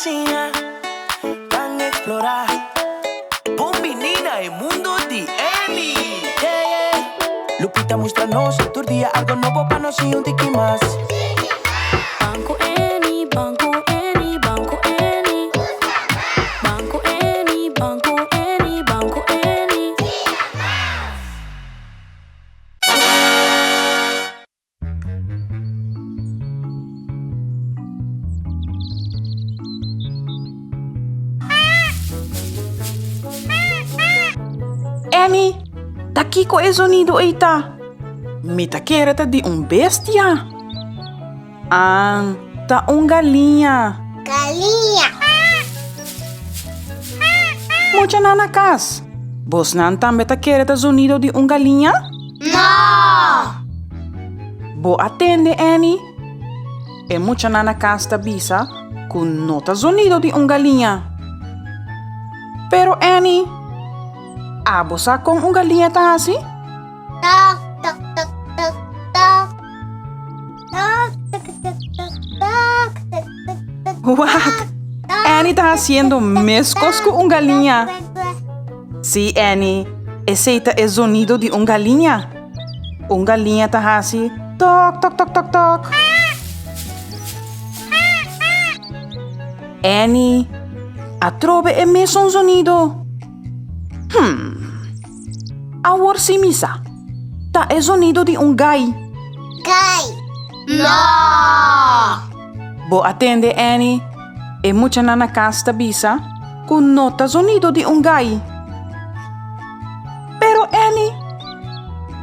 siña, ban explorá. Bon biní na e mundo di Annie! Yeah, yeah. Lupita mustra nos tur dia algo nobo pa nos siña un tiki mas. Ban ku Annie, ban ku Annie, ban ku Annie. Ban ku Annie, ban ku Annie, ban ku Annie. Annie, ta kiko e zonido ei ta? Mi ta kere ta di un bestia. An, ta un galiña. Galiña. Muchanan na kas, bosnan tambe ta kere ta zonido di un galiña? No! Bo a tende, Annie? E muchanan na kas ta bisa ku no ta zonido di un galiña. Pero Annie, abo sa kon un galiña ta hasi? Tok, tok, tok, tok, tok. Tok, tok, tok, tok, tok, tok, tok, tok, Wak! Annie ta hasiendo meskos ku un galiña. Sí, Annie, esei ta e zonido di un galiña. Un galiña ta hasi tok, tok, tok, tok, tok. Annie, atrobe e mesun zonido. Hmm. Awor sí mi sa. Ta e zonido di un gai. Gai. No! Bo a tende, Annie? E muchanan na kas ta bisa ku no ta zonido di un gai. Pero Annie,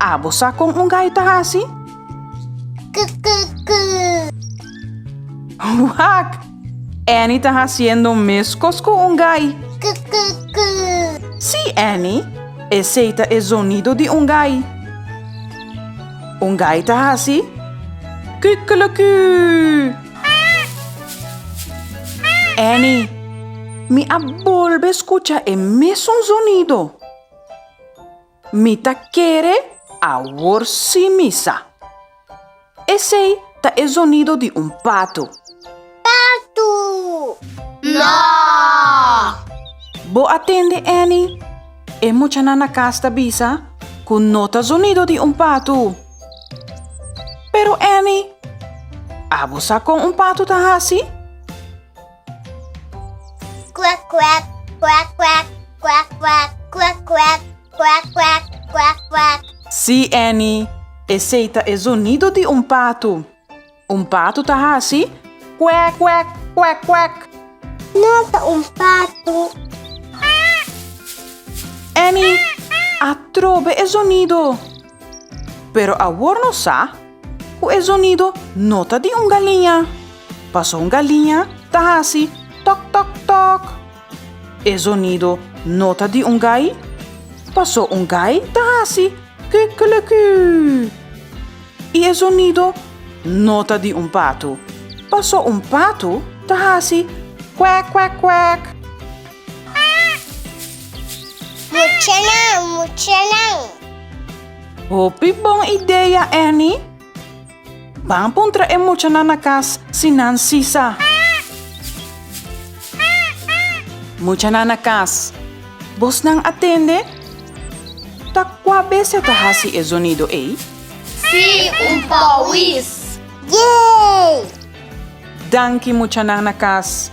abo sa kon un gai ta hasi? Ku-ku-ku. Wak! Annie ta hasiendo meskos ku un gai. Ku-ku-ku. Sí, Annie, esei ta e zonido di un gai. Un gai ta hasi kukkelekú. Annie, mi a bolbe skucha e mesun zonido. Mi ta kere awor sí mi sa. Esei ta e zonido di un patu. Patu! No! Bo a tende, Annie? E muchanan na kas ta bisa ku no ta zonido di un patu. Pero Annie, abo sa kon un patu ta hasi? Kwak kwak, kwak kwak, kwak kwak, kwak kwak, kwak kwak, kwak kwak. Sí, Annie, esei ta e zonido di un patu. Un patu ta hasi kwek kwek, kwek kwek. No ta un patu. Annie, atrobe e zonido. Pero awor nos sa ku e zonido no ta di un galiña, paso un galiña ta hasi tok tok tok. E zonido no ta di un gai, paso un gai ta hasi kukelekú. I e zonido no ta di un patu, paso un patu ta hasi kwek kwek kwek. Muchanan, muchanan. Hopi bon idea, Annie. Ban puntra e muchanan na kas si nan si sa. Muchanan na kas, bosnan a tende? Ta kua bestia ta hasi e zonido ei? Si, un pawis! Yey! Danki muchanan na kas.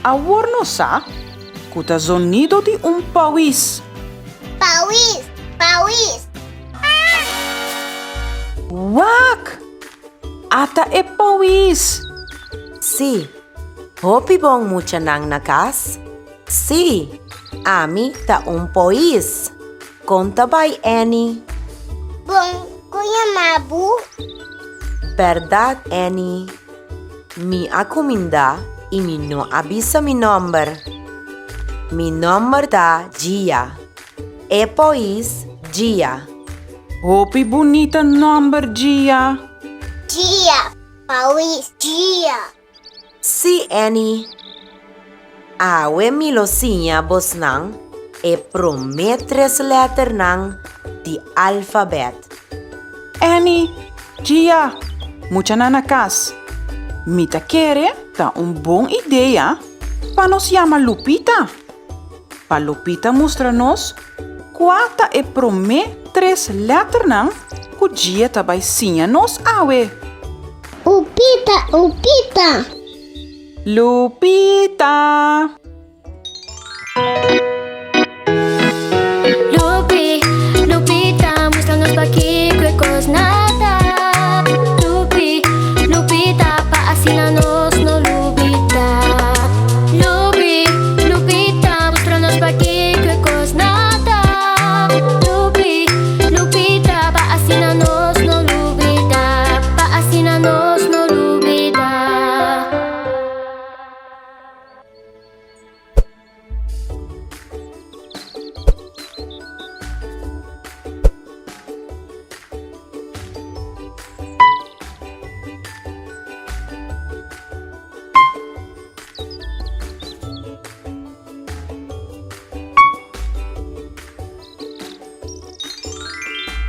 Awor nos sa ku ta zonido di un pawis. Pawis, pawis. Wak! Ata e pawis! Sí, hopi bon muchanan na kas. Sí, ami ta un pois. Kon ta bai, Annie? Bon, kon yama bo? Bèrdat, Annie. Mi a kumindá i mi no a bisa mi nòmber. Mi nòmber ta Gia. E pois Gia. Hopi bunita nòmber, Gia. Gia, pois Gia. Sí, Annie. Awe mi lo siña bosnan e promé tres lèternan di alfabèt. Annie, Gia, muchanan na kas. Mi ta kere ta un bon idea. pa nos yama Lupita. Pa Lupita mustra nos kua ta e promé tres lèternan ku Gia ta bai siña nos awe. Upita, Upita! Lupita! Lupi, Lupita, mustra nos pakiko e kos na ta. Lupi, Lupita, pa asina nos no lubida. Lupi, Lupita, mustra nos pakiko e kos na ta. Lupi, Lupita, pa asina nos no lubida. Pa asina nos no lubida.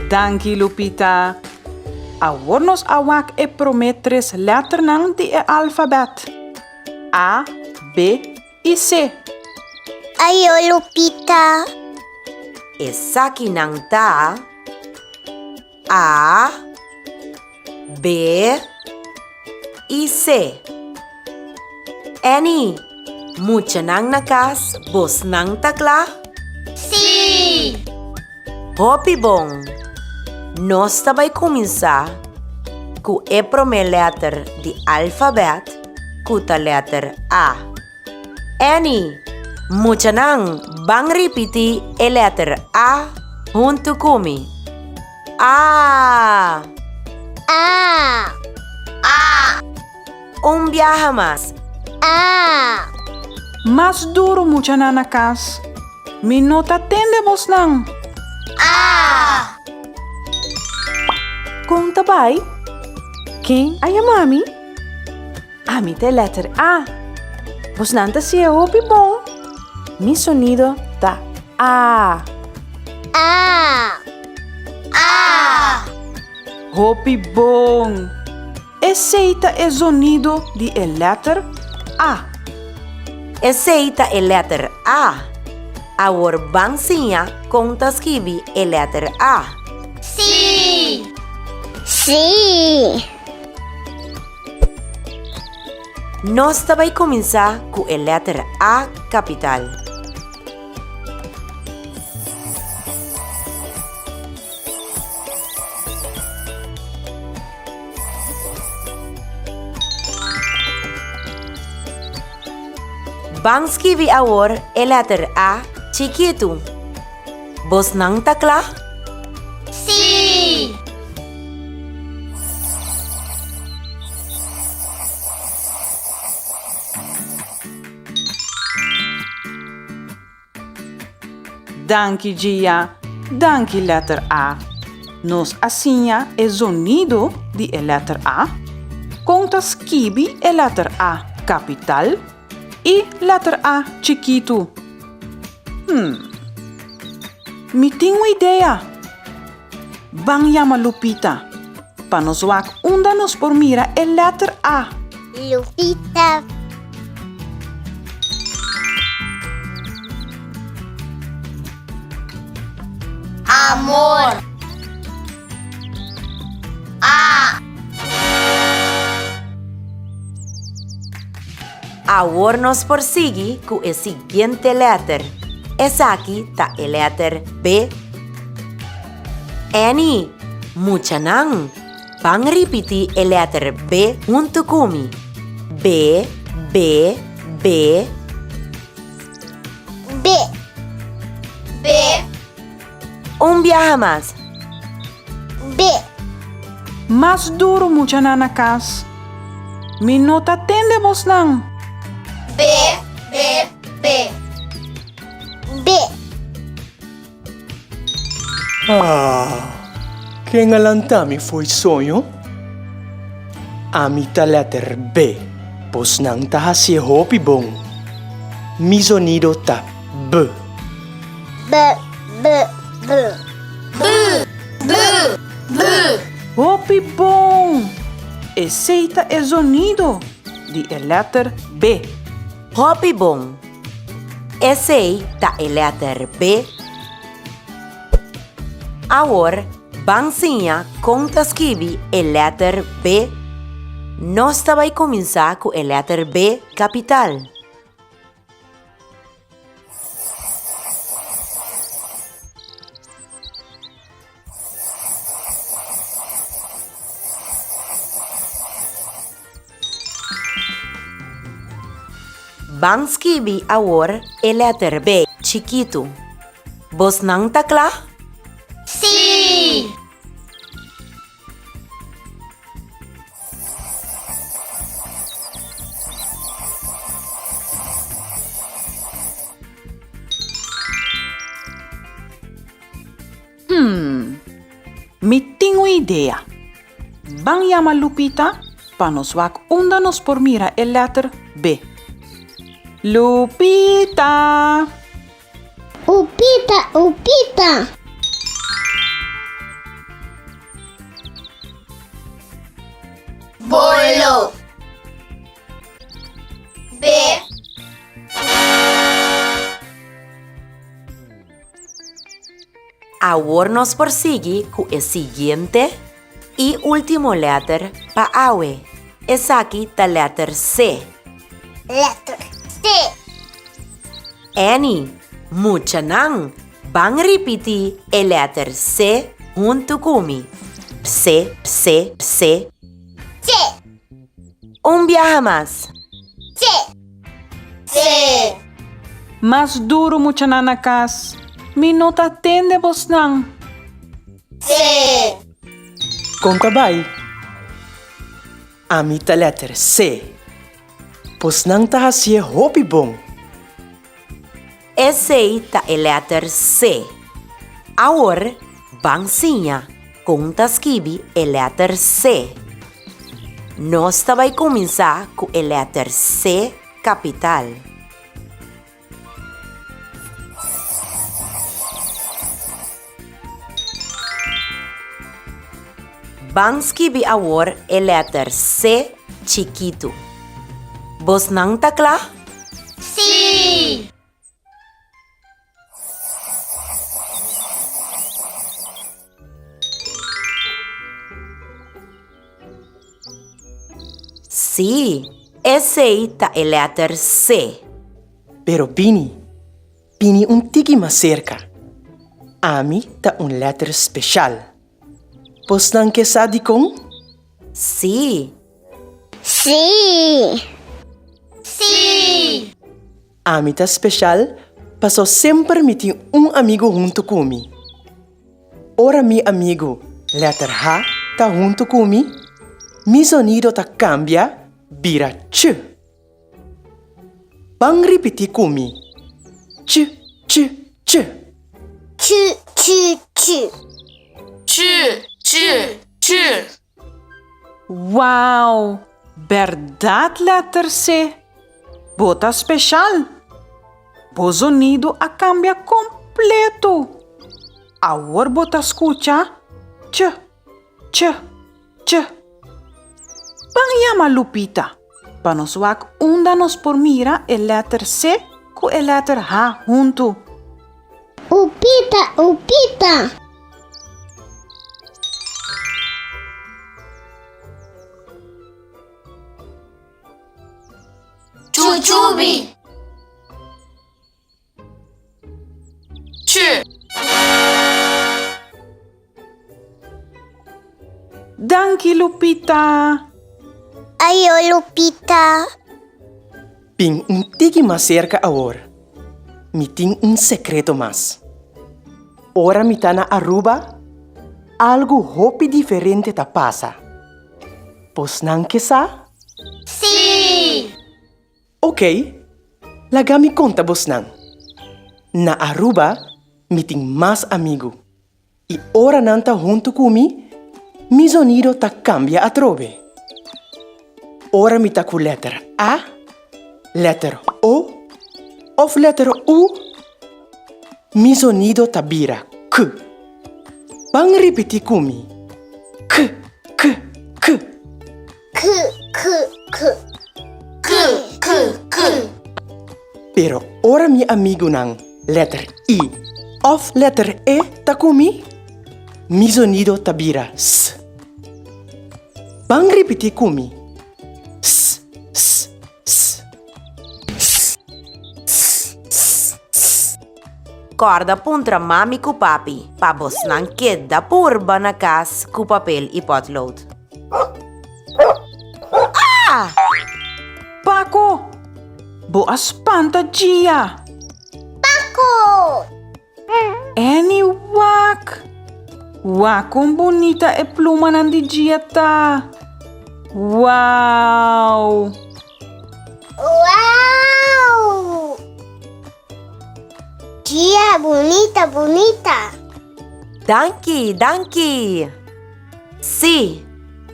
Danki Lupita. Awor nos a wak e promé tres lèternan di e alfabèt. A, B i C. Ayo Lupita. Esakinan ta, A, B i C. Annie, muchanan na kas, bosnan ta kla? Sí! Hopi bon! Nos ta bai kuminsá ku e promé lèter di alfabèt ku ta lèter A. Annie, Muchanan ban ripití e lèter A huntu ku mi. A! A! A! Un biaha mas. A! Mas duru muchanan na kas. Mi no ta tende bosnan. A! Kon ta bai? Ken a yama mi? Ami ta e lèter A. Bosnan ta siña hopi bon. Mi sonido ta A. A! A! Hopi bon! Esei ta e zonido di e lèter A. Esei ta e lèter A. Awor ban siña kon ta skibi e lèter A. Sí! Sí! Nos ta bai kuminsá ku e lèter A kapital. Ban skibi awor e lèter A chikitu. Bosnan ta kla? Sí! Danki Gia, danki lèter A. Nos a siña e zonido di e lèter A, kon ta skibi e lèter A kapital i lèter A chikitu. Hmm. Mi tin un idea! Ban yama Lupita, pa nos wak unda nos por mira e lèter A. Lupita. Amor. A. Awor nos por sigui ku e siguiente lèter. Esaki ta e lèter B. Annie, Muchanan, ban ripití e lèter B huntu ku mi. B, B, B. B. B. Un biaha mas. B. Mas duru muchanan na kas. Mi no ta tende bosnan. B, B, B. B. Ah, ken a lanta mi fo'i soño? Ami ta lèter B, bosnan ta hasié hopi bon. Mi zonido ta B. B, B, B. B, B, B. Hopi bon! Esei ta e zonido di e lèter B. Hopi bon! Esei ta e lèter B. Awor ban siña kon ta skibi e lèter B. Nos ta bai kuminsá ku e lèter B kapital. Ban skibi awor e lèter B chikitu. Bosnan ta kla? Sí! Hmm, mi tin un idea. Ban yama Lupita pa nos wak unda nos por mira e lèter B. Lupita! Upita, upita! Bolo. B. Awor nos por sigui ku e siguiente i último lèter pa awe. Esaki ta lèter C. Lèter C. Annie, Muchanan, ban ripití e lèter C huntu ku mi. C, C, C. C. Un biaha mas. C. C. Mas duru muchanan na kas. Mi no ta tende bosnan. C. Kon ta bai? Ami ta lèter C. Bosnan ta hasié hopi bon. Esei ta e lèter C. Awor ban siña kon ta skibi e lèter C. Nos ta bai kuminsá ku e lèter C kapital. Ban skibi awor e lèter C chikitu. Bosnan ta kla? Sí! Sí, esei ta e lèter C. Pero bini, bini un tiki mas serka. Ami ta un lèter speshal. Bosnan ke sa dikon? Sí. Sí. Sí. Ami ta speshal paso semper mi tin un amigu huntu ku mi. Ora mi amigu lèter H ta huntu ku mi, mi zonido ta kambia bira ch. Ban ripití ku mi, ch, ch, ch. Ch, ch, ch. Ch, ch, ch. Wow! Bèrdat lèter C! Bo ta speshal! Bo zonido a kambia kompleto! Awor bo ta skucha ch, ch, ch. Ban yama Lupita pa nos wak unda nos por mira e lèter C ku e lèter H huntu. Upita, upita! Chuchubi. Ch. Danki Lupita! Ayo Lupita! Bin un tiki mas serka awor. Mi tin un sekreto mas. Ora mi ta na Aruba, algu hopi diferente ta pasa. Bosnan ke sa? Sí! Ok, laga mi konta bosnan. Na Aruba mi tin mas amigu i ora nan ta huntu ku mi, mi zonido ta kambia atrobe. Ora mi ta ku lèter A, lèter O òf lèter U, mi zonido ta bira K. Ban ripití ku mi, K, K, K. K, k, k. K, k, k. Pero ora mi amigunan lèter I òf lèter E ta ku mi, mi zonido ta bira s. Ban ripití ku mi, s, s, s. S, s, s, s. Kòrda puntra mami ku papi pa bosnan keda purba na kas ku papel i pòtlood. Ah! Paco! Bo a spanta Gia! Paco! Annie wak! Wak kon bunita e plumanan di Gia ta! Wow! Wow! Gia bunita bunita! Danki, danki! Sí,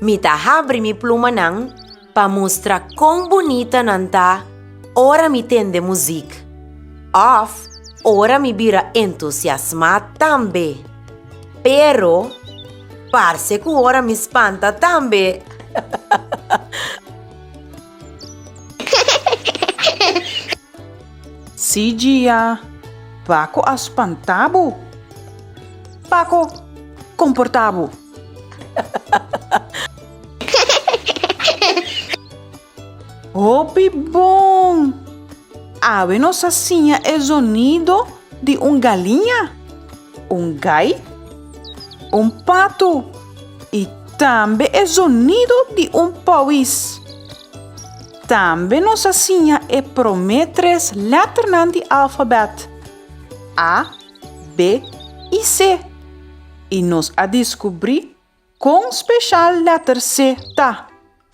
mi ta habri mi plumanan pa mustra kon bunita nan ta ora mi tende muzik òf ora mi bira entusiasmá tambe. Pero, parse ku ora mi spanta tambe. Sí, Gia, Paco a spantá bo. Paco, komportá bo. Hopi bon! Awe nos a siña e zonido di un galiña, un gai, un patu i tambe e zonido di un pòwis. Tambe nos a siña e promé tres lèternan di alfabèt, A, B i C. I nos a diskubrí kon speshal lèter C ta.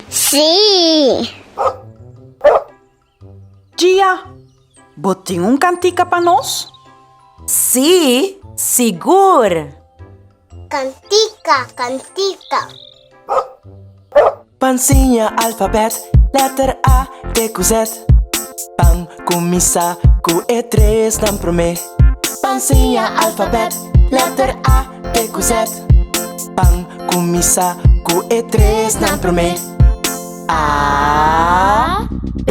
Sí! Gia, bo tin un kantika pa nos? Sí, sigur! Kantika, kantika. Pan siña alfabet, letter A te ku Z. Pan kuminsá ku e tresnan promé. Pan siña alfabet, letter A te ku Z. Pan kuminsá ku e tresnan promé. A, B,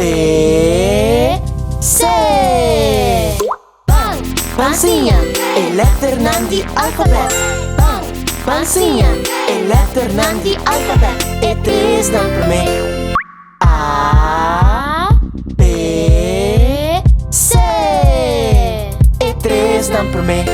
C. Ban, ban siña e letternan di alfabet. Ban, ban siña e letternan di alfabet. E tresnan promé. A, B, C. E tresnan promé.